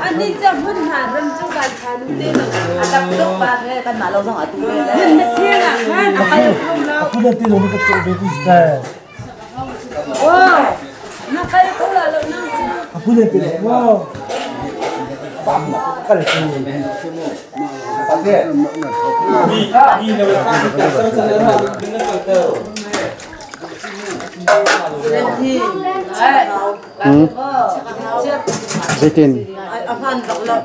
Ani ca hmun hna ram cu kan tha nu te lo a tak tuk pa he kan mah lo zong a tu ve le hmun na thiang ah khan a kal kho lo. Aku le ti zong ka cawh ve ti te. Wow, na kal kho la lo nang cu. Aku le ti wow. Kal tu. Zeitin? A hman bak lo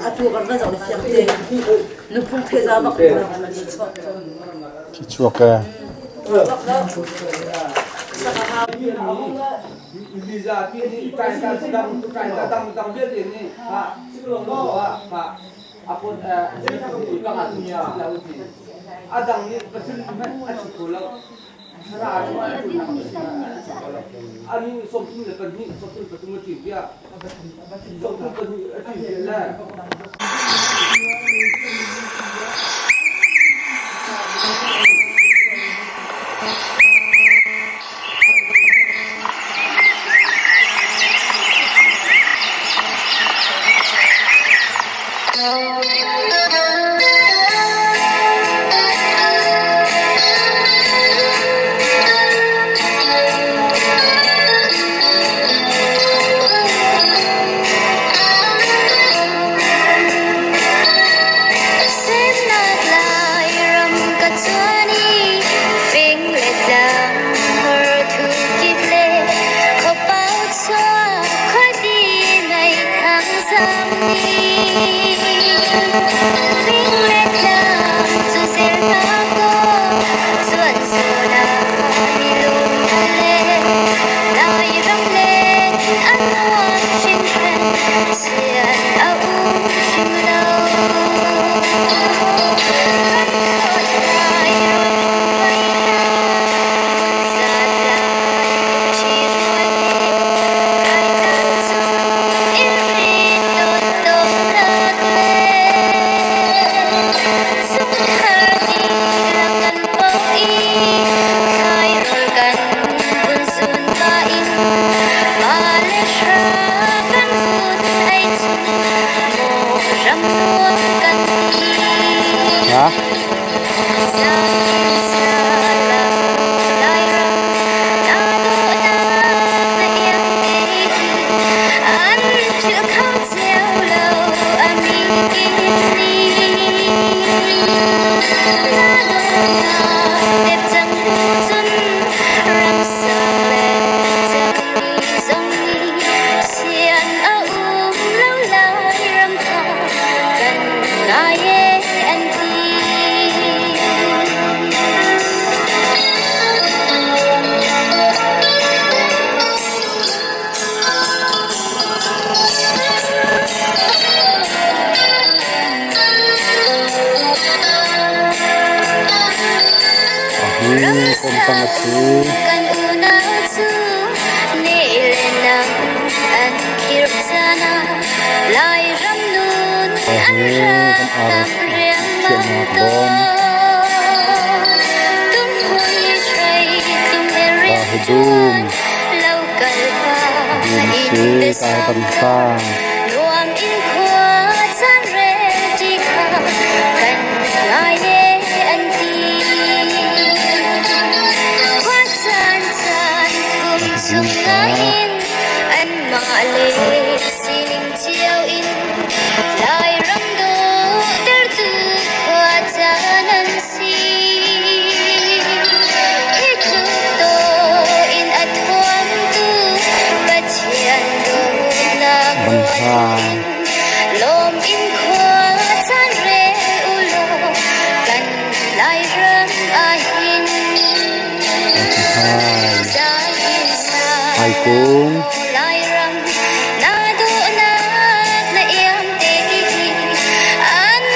a tu kan van zong fiang te nuphung the za bak Thi chuak e. Ha? Hi komtang a si. Hi kan ar thiahnak bawm. Ka hi dum. Dum si ka hi bangsa. Dum ka. Bangsa. Hai. Hai kung.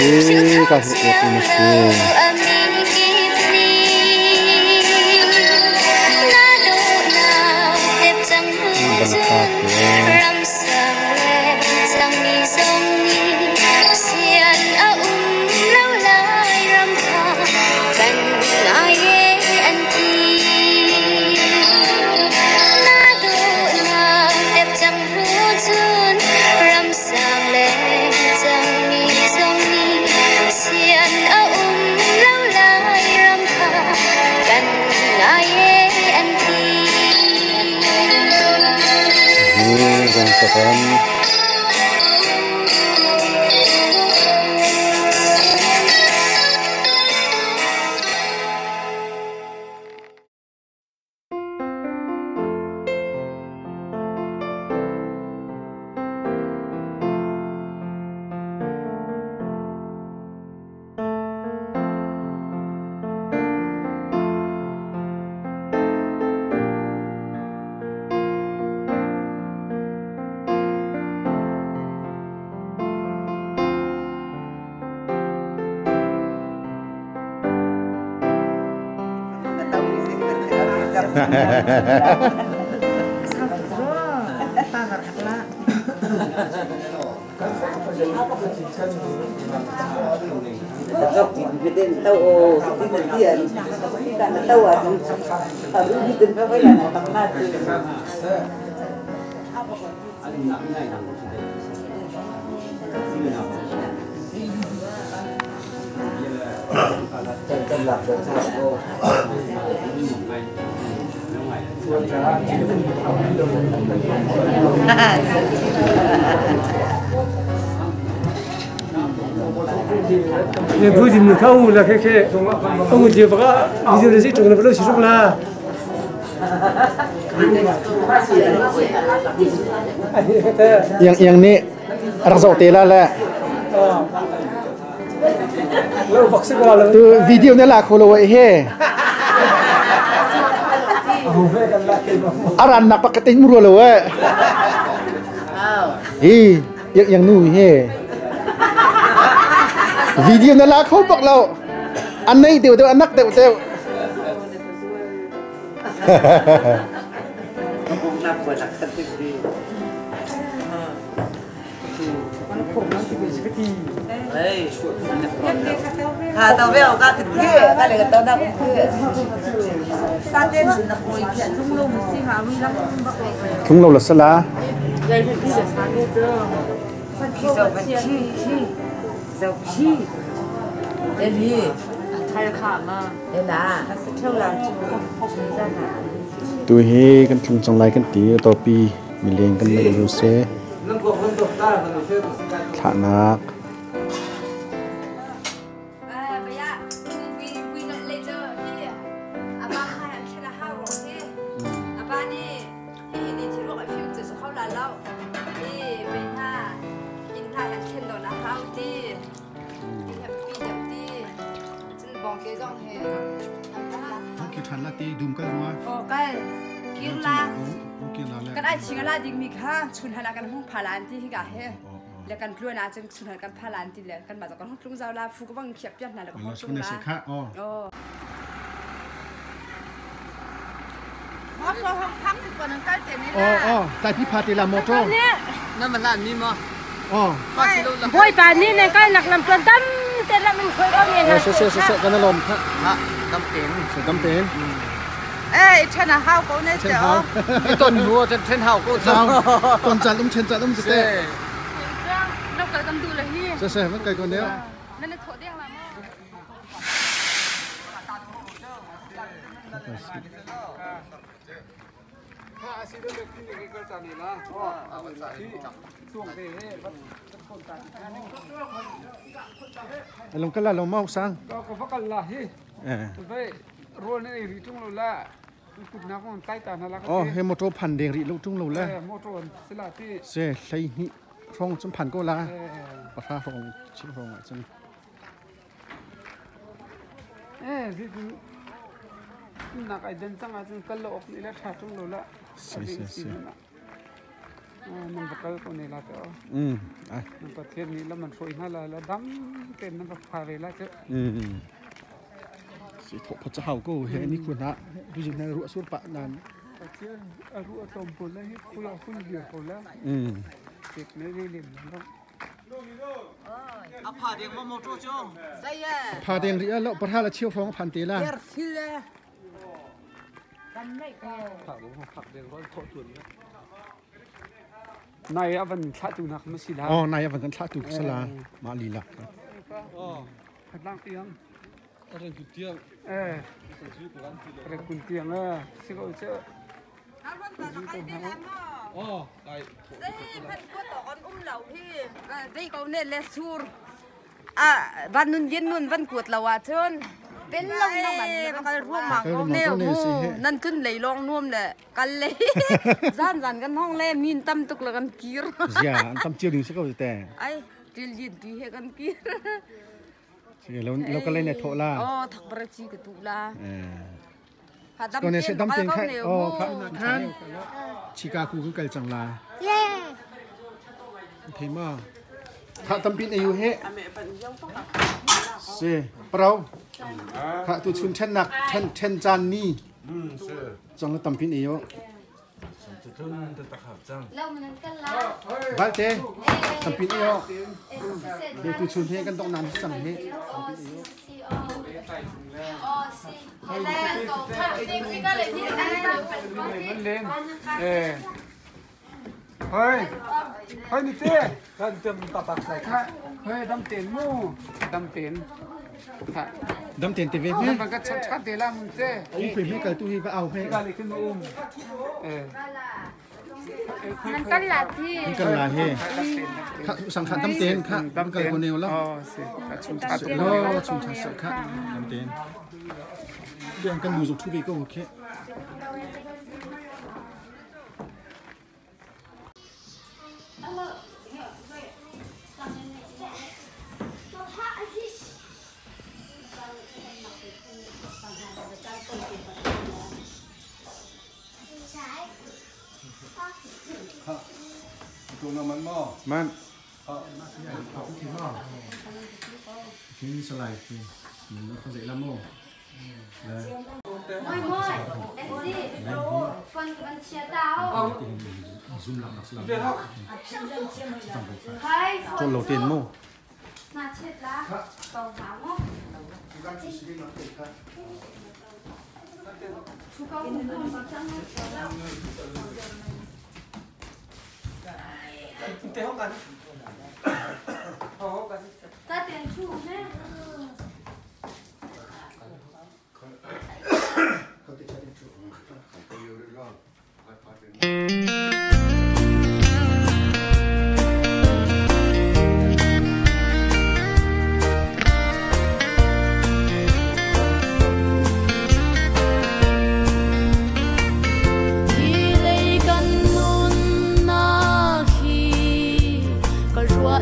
Hi ka hi ek na si. Bangsa. Thlalak hi Rungtawram Iang iang nih rak zoh te la le. Tu video na la kho lo wai he. Aran nak pak katin muru lo wai. Hi iang iang nu he. Video na la kho bak lo. An nei deuh deuh anak deuh deuh. Tlung lo la sala. Tu hi kan tlung cang lai kan ti topi mileng kan nei lu se thlahnak. Kan ai ching ala ding mi kha chun han kan hung phala an ti hi ka he le kan tluan ah cun chun han kan phala an ti le kan ma kan hung tlung zau la fu ka bang khiap pian hna le ka hung tlung la oh Oh, tai pi pha te la motor. Na ma lan mi ma. Oh. Bawipa nih nan kalnak lam tuan tam te lam in hruai ko ne hna. Se se se se kan lom kha. Ha, dam ten. Se dam ten. Eh, chen a hau ko ne Chen hau. Ton nuo chen chen hau ko Hau. Ton chan um chen chan um se te. Lo kal kan du la hi. Se se man kai ko ne. Nan tho deng la mo. Long kala long mau sang. Ko va kal la hi. Eh. Vai rol ne ri tung lo la. Kut na kon tai ta na la. Oh, he motor phan deng ri lo tung lo la. Motor sila ti. Se hlei ni rong chum phan ko la. Pa rong chim rong a chum. Eh, zi tu nak ai den chang a chun kal lo ok ni la tha tung lo la. Se se se. Nan bakal ko ne la to. Ai. Nan pathian ni la man hroi na la la dam ten nan pha ve la che. Si tho pha chau ko he ni khun na du jing na ru sur pa nan. Pha deng ri lo pahra la cheu hrawng phan te la. Nai a van thlah tu nak ma si la. Oh nai a van kan thlah tu sala ma li la. Oh khatlang tiang. Reng kun tiang. Eh. Reng kun tiang eh. Si ko che. Oh kai. Phan ko to on um lo hi. Dei ko ne le sur. A van nun yen nun van kuat lo ah cun pen lo na man kal ruang mang ko ne mu nan tun lei long nuam le kal le zan zan kan hong le min tam tuk le kan kir zia an tam chiu ding si ko te ai til yin tu he kan kir si lo lo ka le ne tho la oh thak bar chi ka tu la ha dam ko ne se dam ten khai oh kha khan chika ku ku kal chang la thei ma kha tam pin ayu he se prau kha tu chun then nak then then chan ni chang la tam pin ayu valte tam pin ayu he tu chun he kan dong nan sang he tam pin ayu Eh. Hoi. Hoi ni te. Kan tem tapak sai Kha. Hoi dam ten mu. Dam ten. Kha. dam ten te ve he Dam ka chat chat te la mun te. u pe me kal tu hi va au he Ka le kin um. Eh. Nan kan la thi kan la he kha sang kha dam ten kha dam kal ko neu la Oh, si. Kha chung chat โลชุมชาเสือค่ะลำเตนเรื่องกันดูสุกทุบีก็โอเคมันที่สไลด์ที่มันเขาเสร็จแล้วโม่ moi moi em gì phân phân chia tao ซุ่มหลับสลับ hai จนเราเตียนโม่ na chết lá cầu tháo không chú câu cũng không có chăng ta tiền chủ nhé Kan nun na hi ka ruah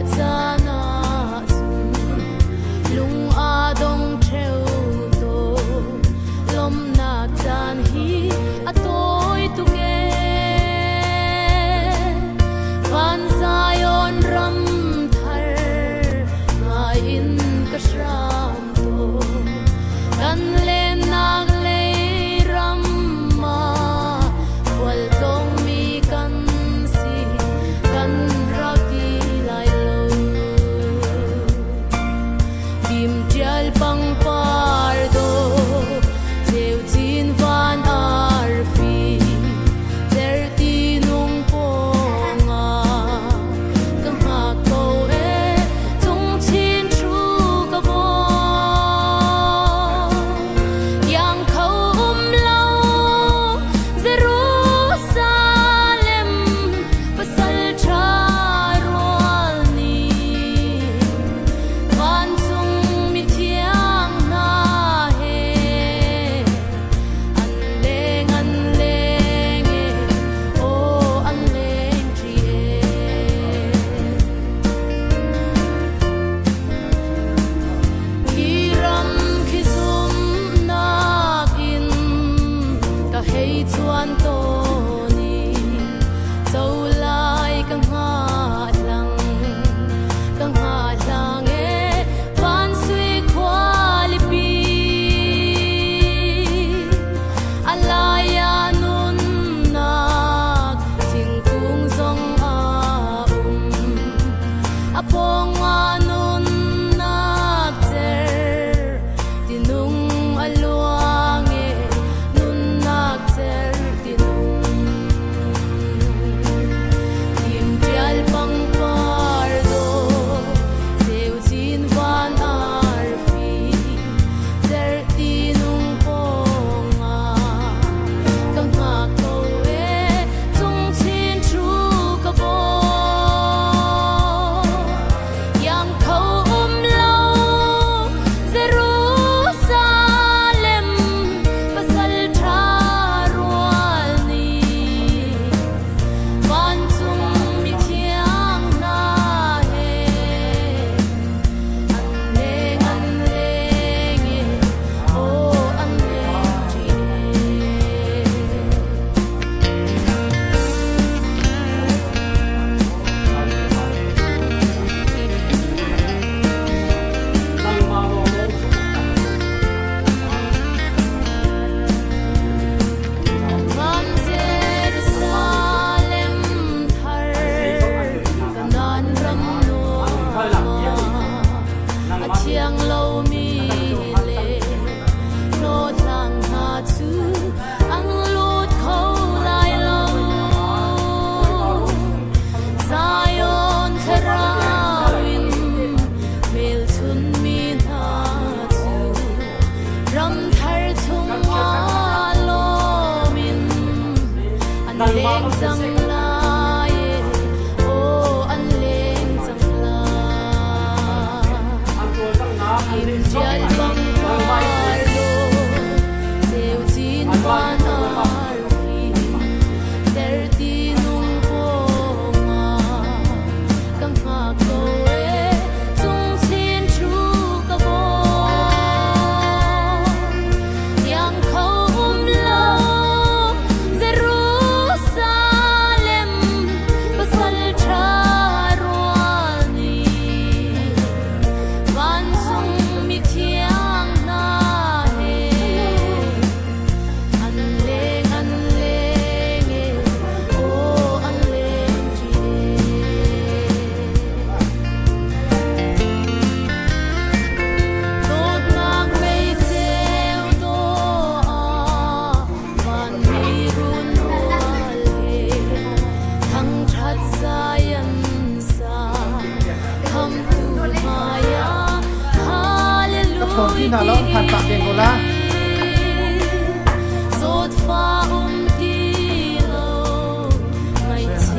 hna lo phan pah deng ko la.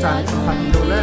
Caan phan lo le.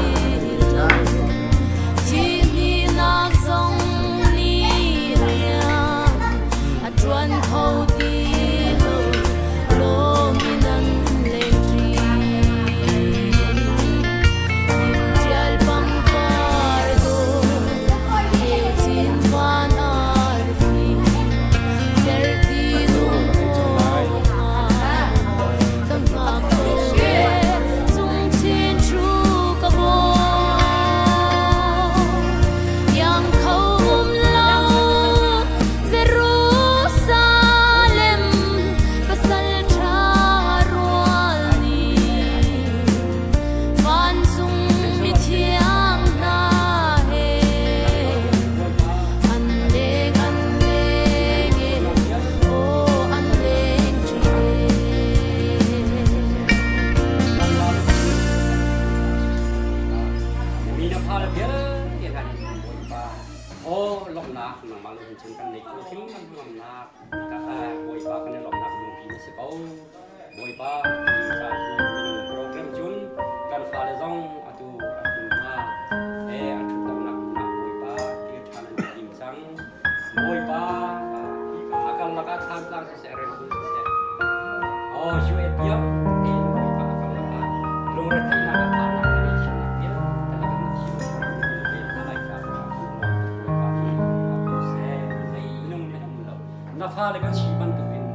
Na fale kan si bantukin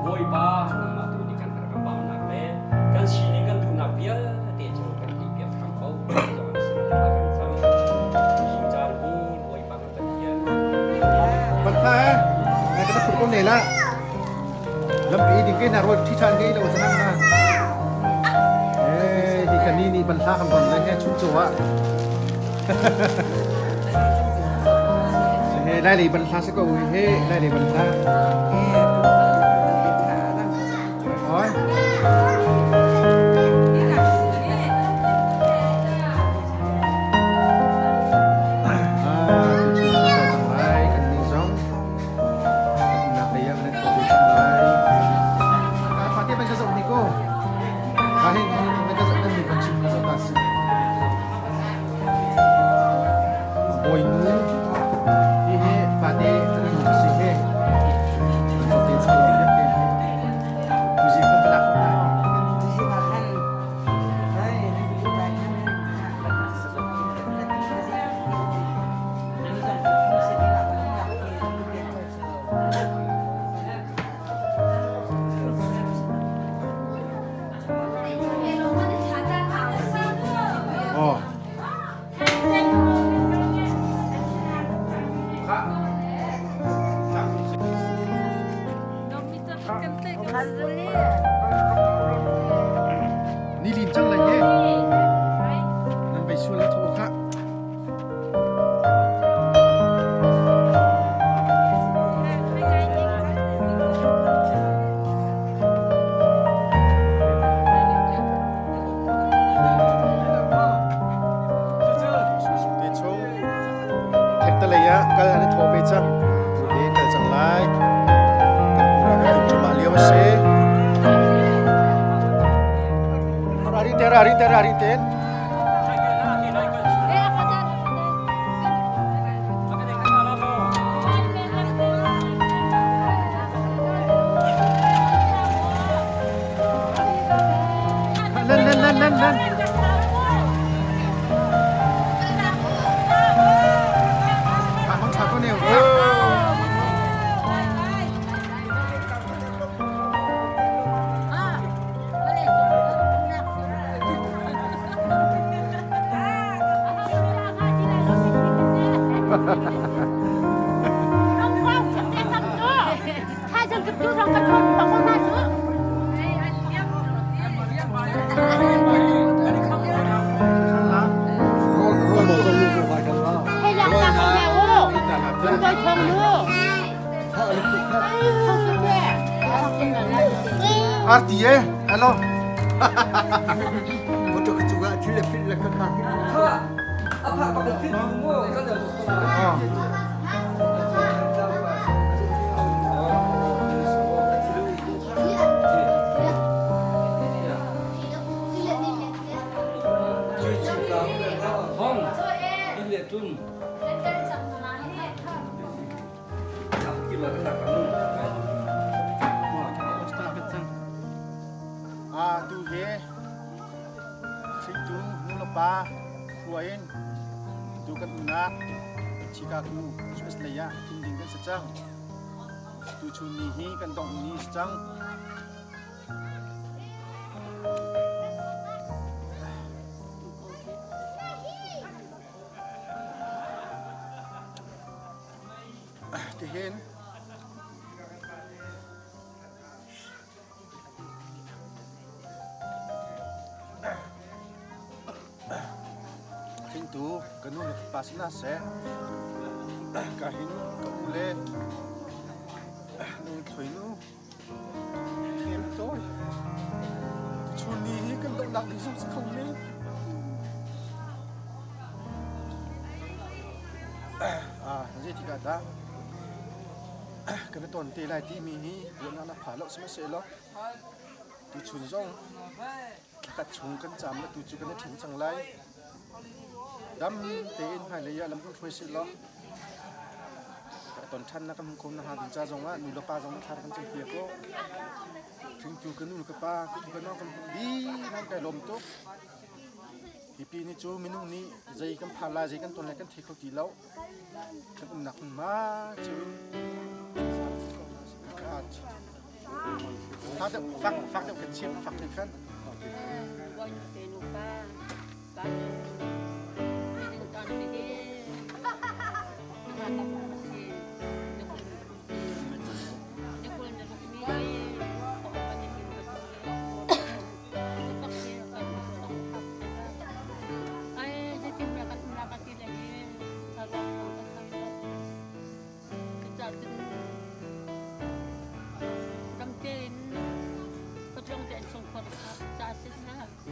Bawipa nangmah tu nih kan herh kan baunak le kan sining kan duhnak vialte cu kan theihpiak hram ko. Zong an sin thla kan cam. Zing caan hi Bawipa kan Pathian. Patha eh, ngai ka phut ko ne la. Lampi ding ke na rol thi than ngei lo sanang na. Eh, hi kan ni ni ban hla kan bon le he chun cho ah. He lai lei ban hla se ko he lai lei ban hla. Oi. Ah, tu chun kan cang lai kan ni zong. Nak lei ah kan ko tu cang lai. Ka fa te ban ka zong ni ko. Ka hin hin ka zong ni kan chim ka zong ta si. Bawinu hihi fate an nu a si hi. An fate chalo piak te hi. Tuzing kan va lak ko lai. Oh. Ni lin cang lai ye. Nan vai sual thu kha. Te chung thek te lei ah kal an i thawh ve cang. He kal cang lai. Kan pura kan tim cuahmah lio a si. Rari te rari te rari te. Lên lên lên lên lên. Mong chào con nhiều. Arti eh, hello. Hong, in le tum. A tu he hringtu nulepa hruai in tu kan umnak Chicago US lei ah tlun ding kan si cang. Tuchun ni hi kan dongh ni si cang. Tihin Hringtu ka nu le ka pa sinah seh ka hin ka u le nu thloi nu Hnem tawi. Chun ni hi kan donghnak ding zong si kho men. Ah, zeitik ah dah kan i ton te lai timi hi ruahnak na pha lo sihmanhsehlaw tuchun zong thlakhat chung kan caam le tu cu kan i ṭhen cang lai. Dam tein hmailei ah lam kan hruai seh law ton ṭhan na kan hmu kho na hnga ding ca zong ah nu le pa zong thla kan cam piak ko. Hringtu ka nu le ka pa ka u ka nau kan hmuh dih nan kai lawm tuk. Hi pi ni cu minung nih zei kan phan lai zei kan ton lai kan thei kho ti lo. Kan umnak hmunhma cio in fak deuh fak fak deuh kan chim fak deuh khan.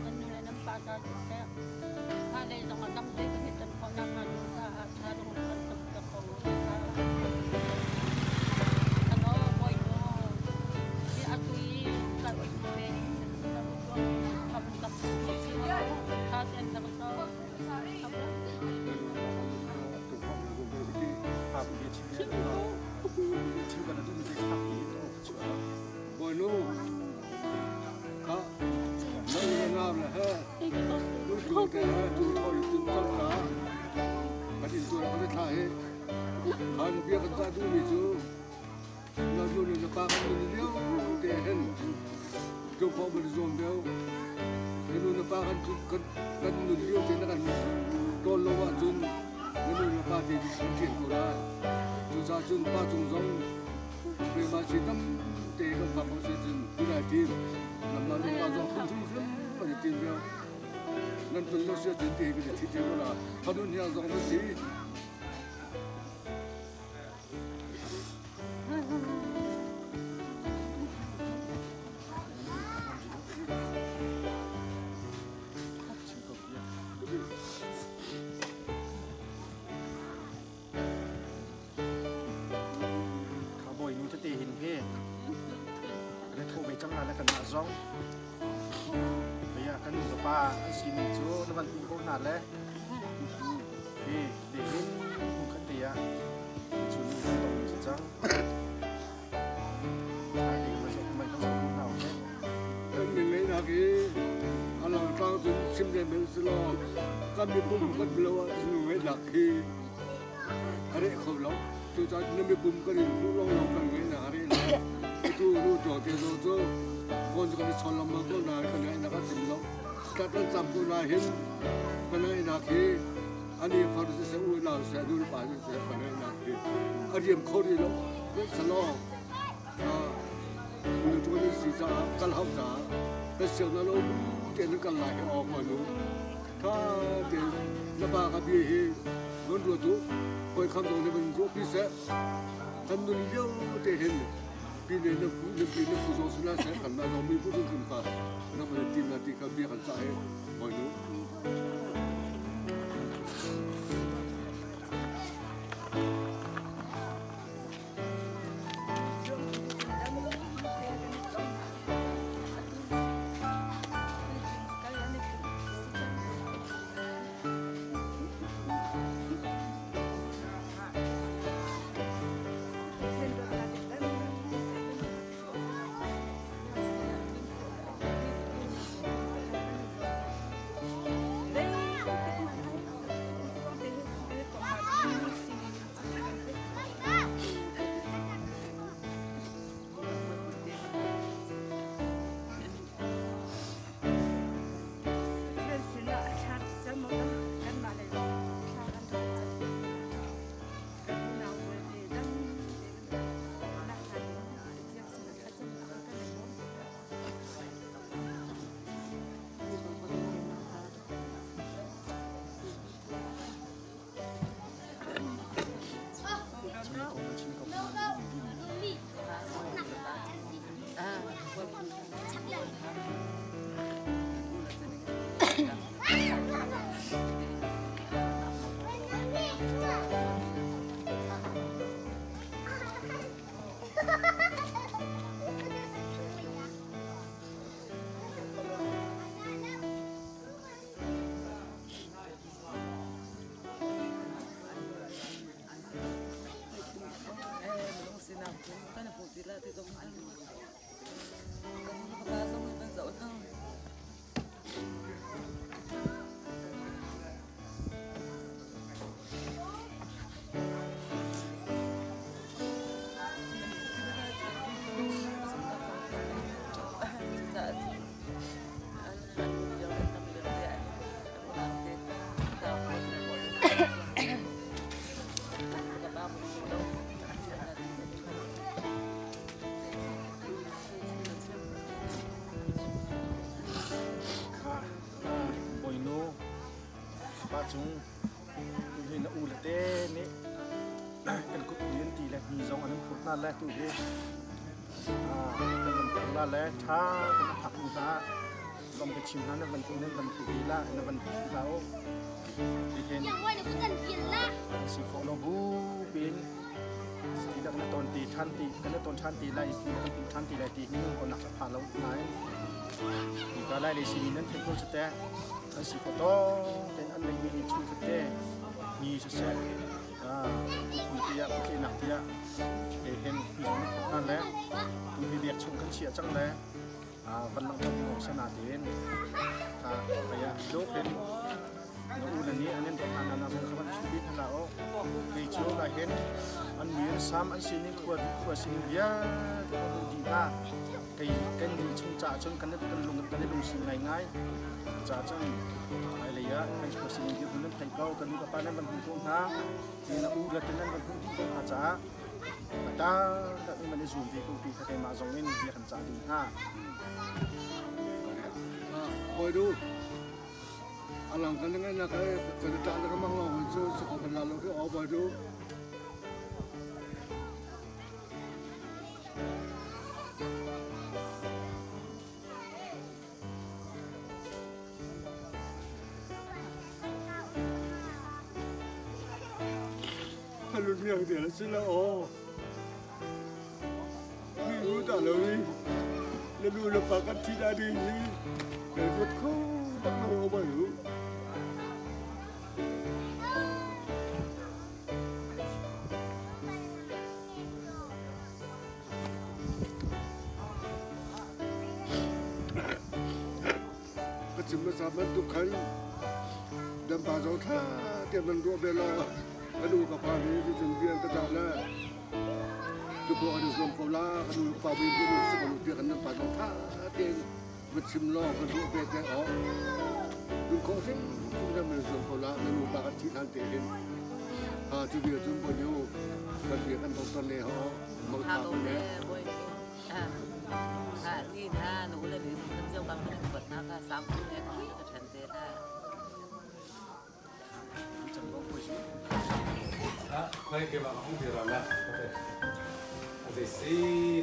Kan nu le nan pa ca siseh, hmailei zongah dam tein kan i ton khawh nakhnga ding caah tha lung kan campiak ko u. Kan aw Bawinu, hi atu i kan ve tha tein na ka so. Bawinu, kha na le he lu te he tu thoi tin chang ta kan in tu kan thla he khan bia kan ta du mi chu na nu le na pa kan nu liu te hen tu pho ban zom deu na nu na pa kan kan kan nu liu te na kan ton lo wa chun na nu na pa te kan thian ko la chu cha chun pa chung zong Prema si tam te kan fa ko si cun tunai tim nam na lung ma zong khum khum khum an tim beo nan tun lo sia cun te kan thi te la fanun hiang zong na si. Kha bawinu tete hin hi kan i thawh ve cang la le kanmah zong hei ah kan nu le pa an sining cu na van hmuh ko hna le hi te hin hmunkhat te ah cu ni kan tong si cang. Kan min ngeihnak hi a langtlang cun chim ve men si law kan mipum kan lo ah cun ngeihnak hi a reh kho lo. Cucaah na mipum kan in hmuh lawnglawng kan ngeihnak a reh lo. Atu nu tuah te zong cu phone cu kan i chawn lengmang ko nain kan ngeihnak a chim lo. Tlat kan cam ko nain kan ngeihnak hi ani far siseh unau siseh nu le pa siseh kan ngeihnak hi a riam kho rih lo. Sihmanhsehlaw nu cu kan si caah kal hau caah kan siang na lo tein kan kal lai hi awk nu tha tein na pa ka bia hi von ruat u hawi kham zong nih van ruah pi seh kan nun lio te hin pi ne na pu na pi na pu zong sila seh kan mah zong mi pu ding kun ka na van tim na ti ka bia kan cah hi hawi nu. Pa Cung, tu hi na u le te nih kan kut in ti le hni zong an in phurh hna le tu hi kan van pek la le ṭha kan phak hnu hna zong ka chim hna na van tu nan van tu la na van tu la o ti hin si khawh lo bu pin ti dak na ton ti ṭhan ti kan na ton ṭhan ti lai ti kan tu ṭhan ti lai ti hi ko nak pha lo nai ti ka lai le si ni nan thei ko te an si khawh tawng ten an nei mi chung te mi siseh tiah nak tiah ke hen hna le tu hi biak chung kan chia cang le van lang kan ngong sana tin ta kaya lo hen na u na ni anen ta na na zong khaban chu bit na o kei chu la hen an mi an sam an sining khua khua sining bia te ko di na kei kan ni chung cha chun kan kan lung kan lung si ngai ngai cha chun ai lei ah kan khua sining bia hun thei ko kan nu ka pa nan van hu ko hna ni na u la ten nan van hu di ko hna cha ta ta man i zoom ve ko ti kha keimah zong in bia kan cah ding hna. Bawi du alang kan ngai na kai kan ta na mang long chu su ko kan la lo ki o bawi du Ka lun miang te la si la aw. Mi ru ta lo ni. Le lu le pa kan thi da di ni. Kan rut kho tak lo ba lu. Ka chim hmasa bantuk khan dampa zong ṭha tein nan ruah ve law ka nu ka pa nih cucun bia an ka cah le tukhawh an i zuam ko la ka nu ka pa bu in si ko tiah kan nan pa zong ṭha tein va chim law ka ruah ve te awk dun khawh hrimhrim nan i zuam ko la na nu pa kan thih hlan te hin ha cu bia cun bawi nu kan bia kan dong ton ne ho mang tha ko ne Ha ti na nu le ni kan jo kam kan kuat na ka sam ne ka than te na Khoi ke ba hong bi ra la a zei si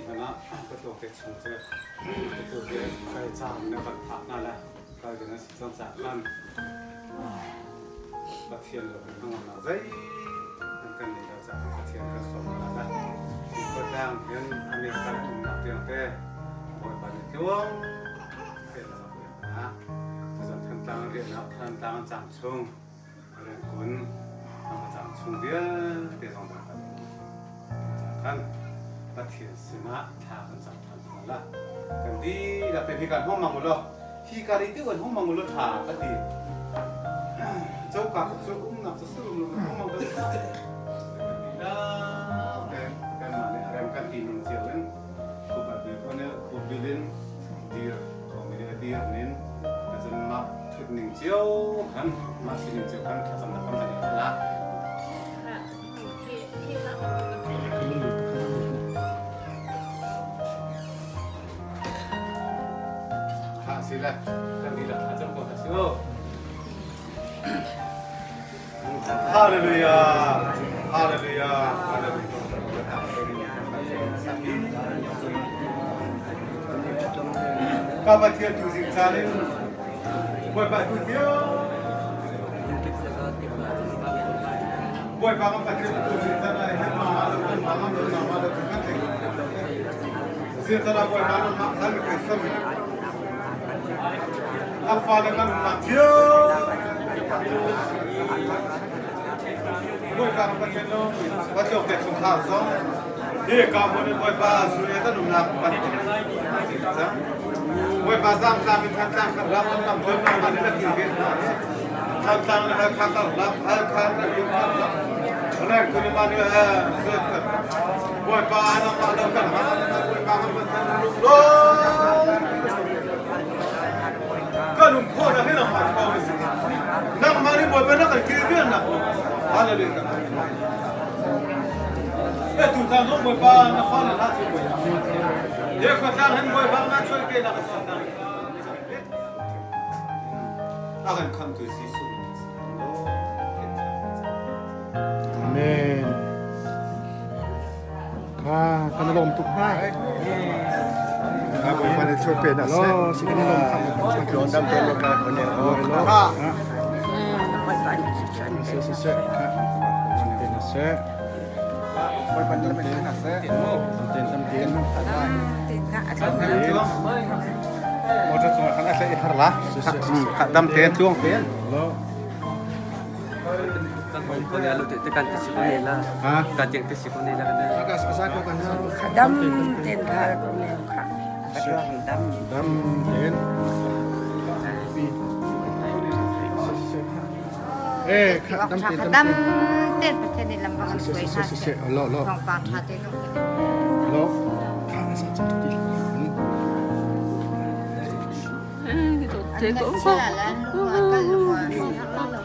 hana ka to ke chung che ka to ke khai chang na van phak na la ka ke na si chang cha kan Pathian lo kan hang na zai kan kan nei lo cha Pathian kan som la la ko tang hian America um nak tiang te boi pa ni tuang te la ko na tu zan than tlang rian nak than tlang chang chung ren kun ang chang chung vialte zong boi pa cha khan Pathian sinah thla kan cam than la kan di la te hi kan hong mang lo hi ka ri ti kan hong mang lo tha ka ti choka chu um nak chu su lu hong mang ta la kan kan ma le rem kan ti ning chiao in khu ba bi ko ne khu bilin dir ko mi le dir nin ka chun ma thut ning chiao khan ma si ning chiao khan tha cham na kam ta la. Tha si le kan di la tha cam ko ta si o. Hallelujah. Hallelujah. Hallelujah. Ka Pathian tu zing caan in Bawipa tu cio Bawipa kan Pathian tu zing caan ah hin ma ma lo ma ma lo ma ma lo kan thei zing caan ah Bawipa nan mak than kan sam a fale kan mak cio Bawipa kan Pathian lo Pathian te chungkhar zong hi ka hmun in Bawipa suri tan umnak pan Bawipa zang tlang in than tlang kan ram lam dom lam an la ki ve hna than tlang le hal kha kan lam hal kha kan yu kan lam reng kun ma ni ha zet Bawipa nang ma lo kan ha Bawipa kan Pathian lu lo kan um kho na hin ma kho ni nang ma ni Bawipa na kan ki ve na hallelujah e tu caan zong Bawipa na fa le na chu Bawipa ye khua tlang hin Bawipa na chuai ke na ka chuan tang a kan kham tu Jesuh lo. Amen. Kha kan lawm tuk hna. Bawipa nih thil pe hna seh. Lo si kan i lawm kham. Kan dam te lo ka ko ne. Lo. Ha. Bawipa nih thluachuah in pe Si si seh. Kha. Pe hna seh. Bawipa nih pe hna seh. Tam ten tam ten. Motor cung ah khan a tlaih i har la. Si si si. Kha dam ten tluang ten. Lo. Ha. Akas asa ko kan. Dam ten kha ko ne kha. Dam. Dam ten. Eh, kha dam ten dam Dam ten. ten Pathian nih lam bang an Si hruai si hna si si. seh. Lo lo. Thawngpang ṭha te zong kan Lo. Kha asa cak ti. An ngaihchia le an lung a kal lo ah si har lo lo.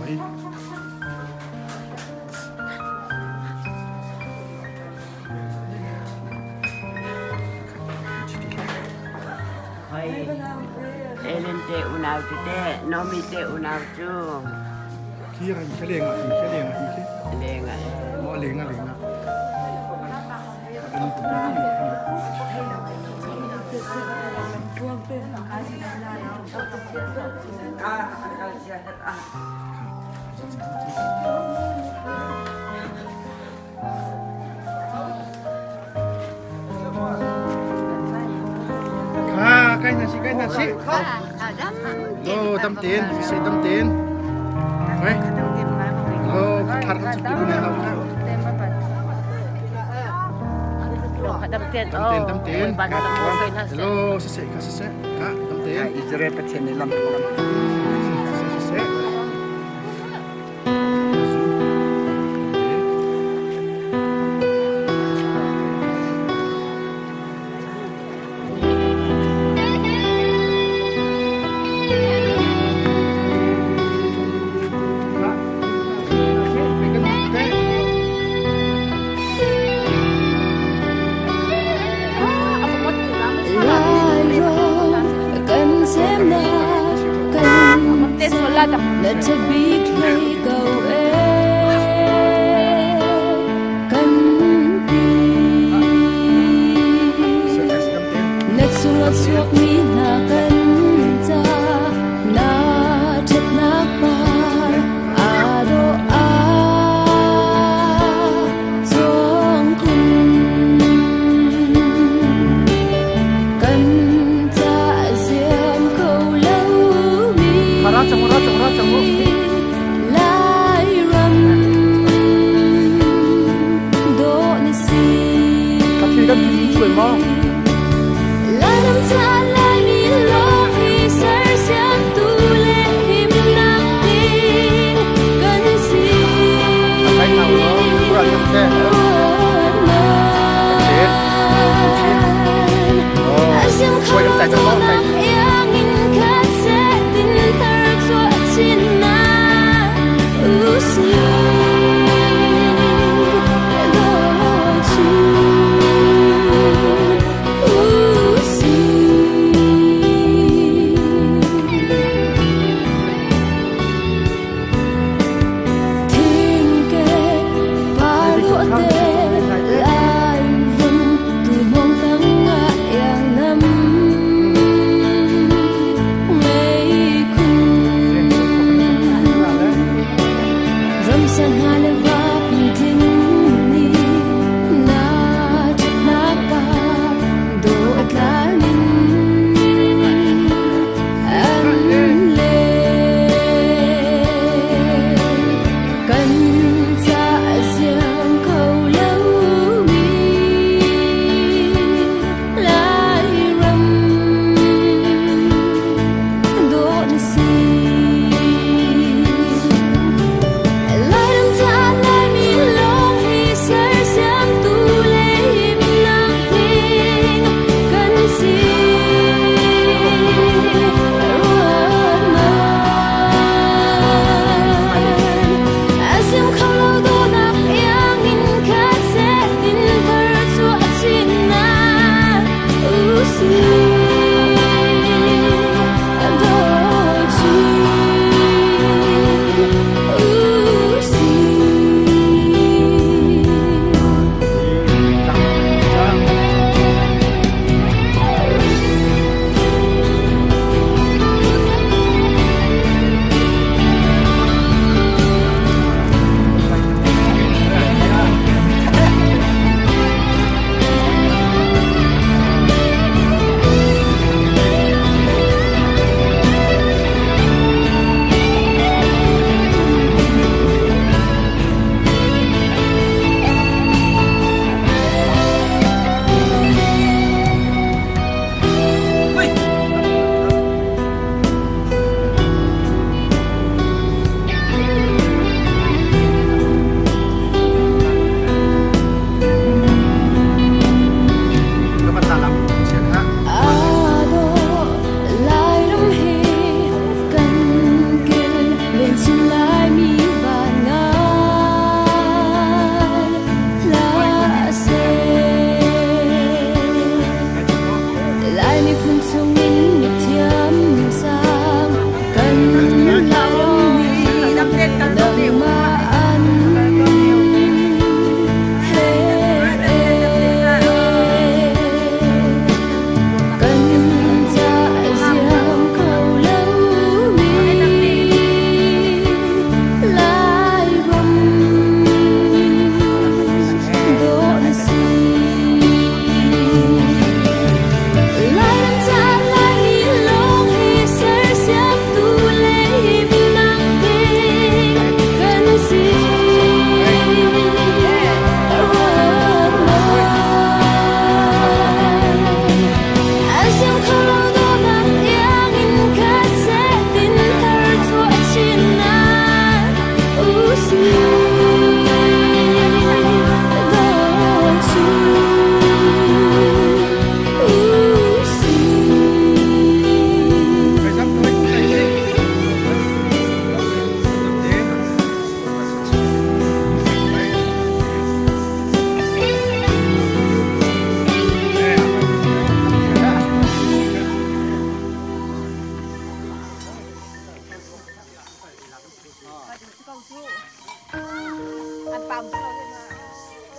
Oi. Hoi Ellen te unau te te Nomi te unau cu Khi ra i leng ah i leng ah i leng ah Mo leng ah leng ah. Kha kai na si kai na si. Dam Lo dam ten si dam ten. Oi. Lo thar kan chuk ti ne lo. Dam ten Dam ten dam ten. Bawipa nih lam hruai hna seh. Lo si se kha si se. Kha dam ten. Israel Pathian nih lam Si si se. Kan semna kan na thabik hlei ko e kan ti na chunga chuak mi hna kan ca na thatnak par ado a chuang kun kan ca ziam ko lo mi Ra chang ra chang ra chang Lai ram do ni si Ka thi kan thi chuai ma Lai ram cha lai mi lo hi sar siam tu le him nak ding kan si Kai nau lo pura yam te Chuai kan tai chang lo tai Iangin khat se tin tar chua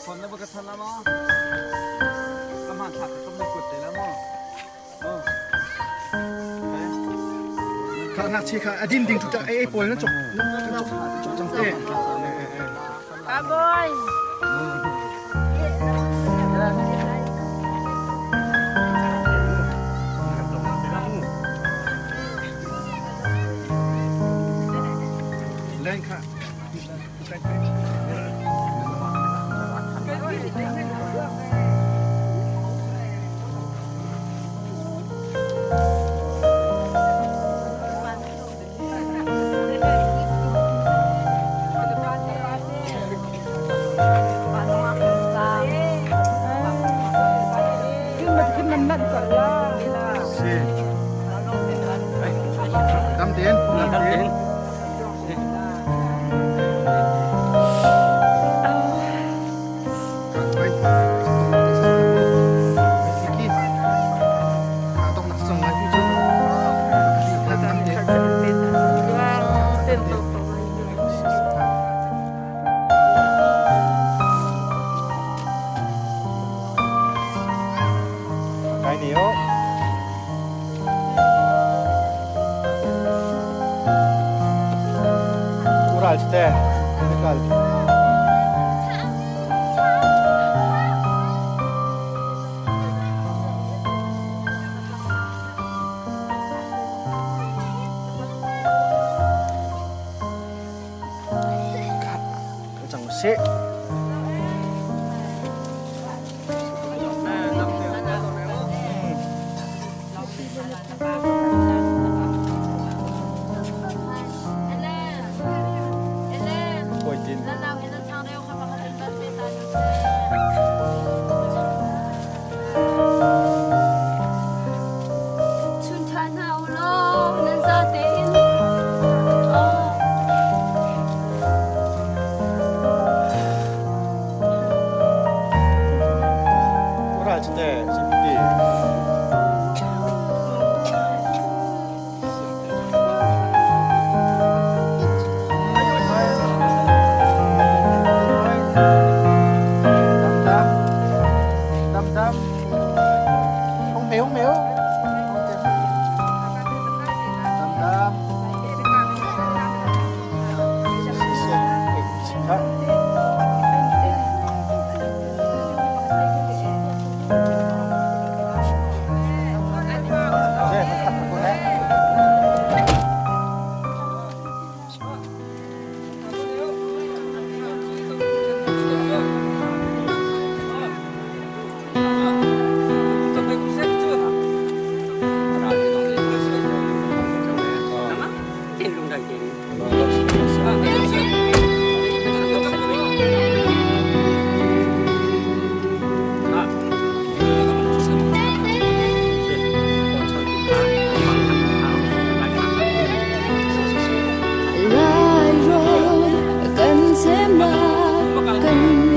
Phone na ka chan la ma? Ka hman thlak ka kam kuat te la ma? Kha ngakchia kha a din ding tu ta ei pawl na chok chok chang te. Pa boy. Len kha. Si. Dam tin, dam tin. Cái này ó. Ural te, kal. Chẳng sẽ. Ôi tin. Ural te, simpi. Dam dam. Dam dam. Không hiểu, không hiểu. Dam dam.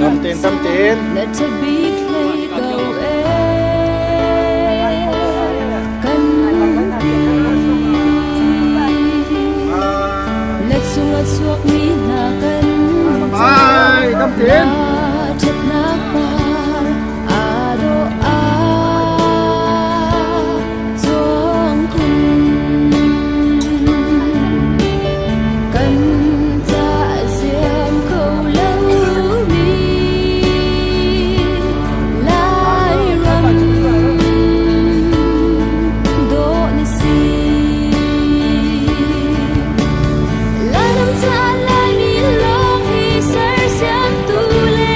Dam tin, dam tin. Bye, dam tin. Lai mi long hi ser siam tu le.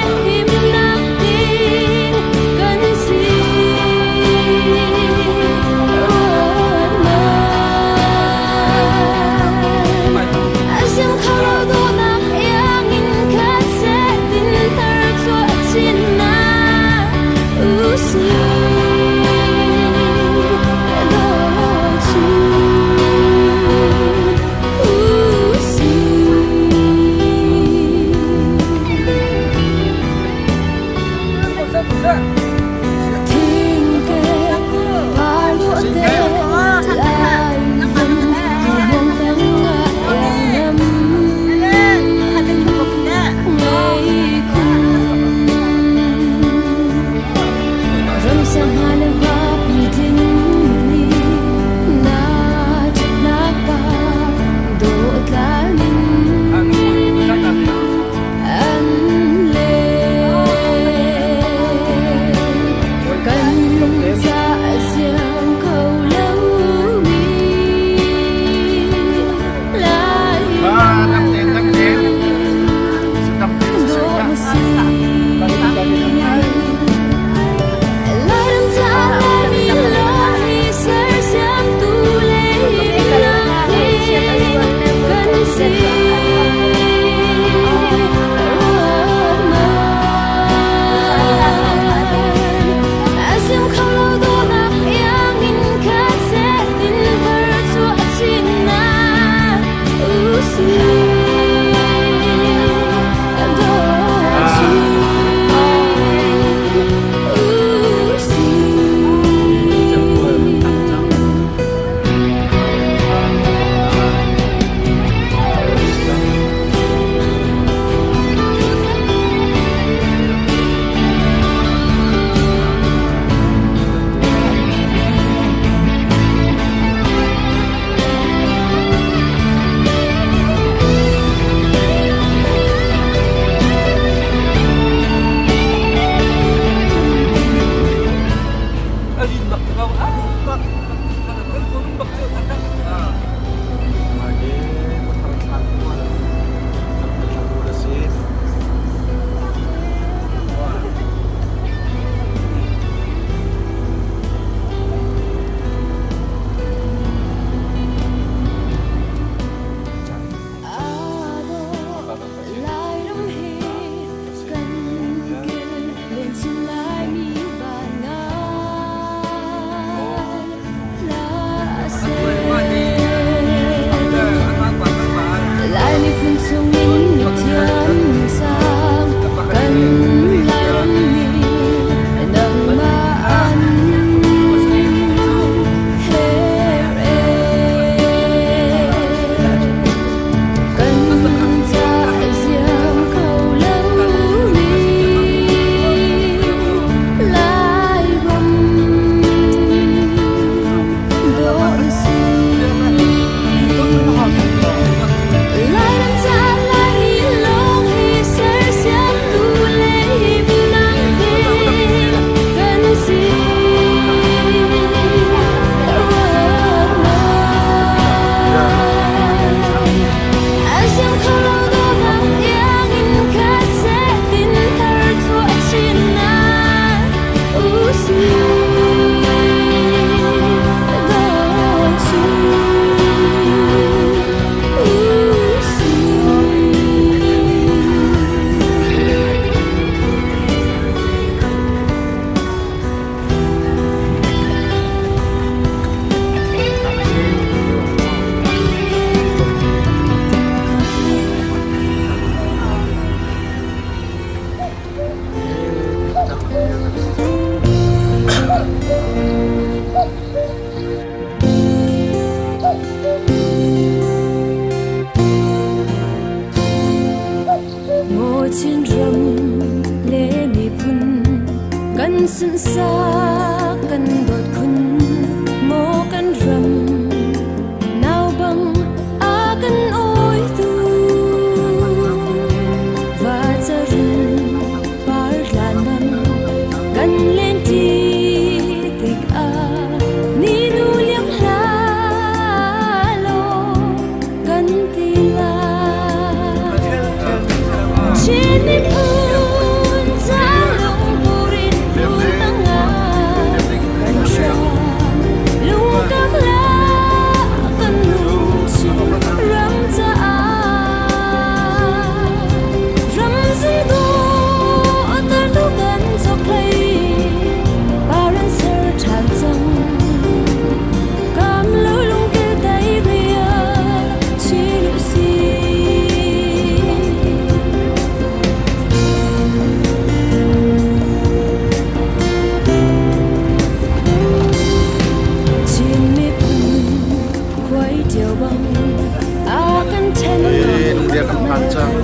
Lungler kan phan cang.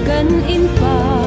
Kan in pa.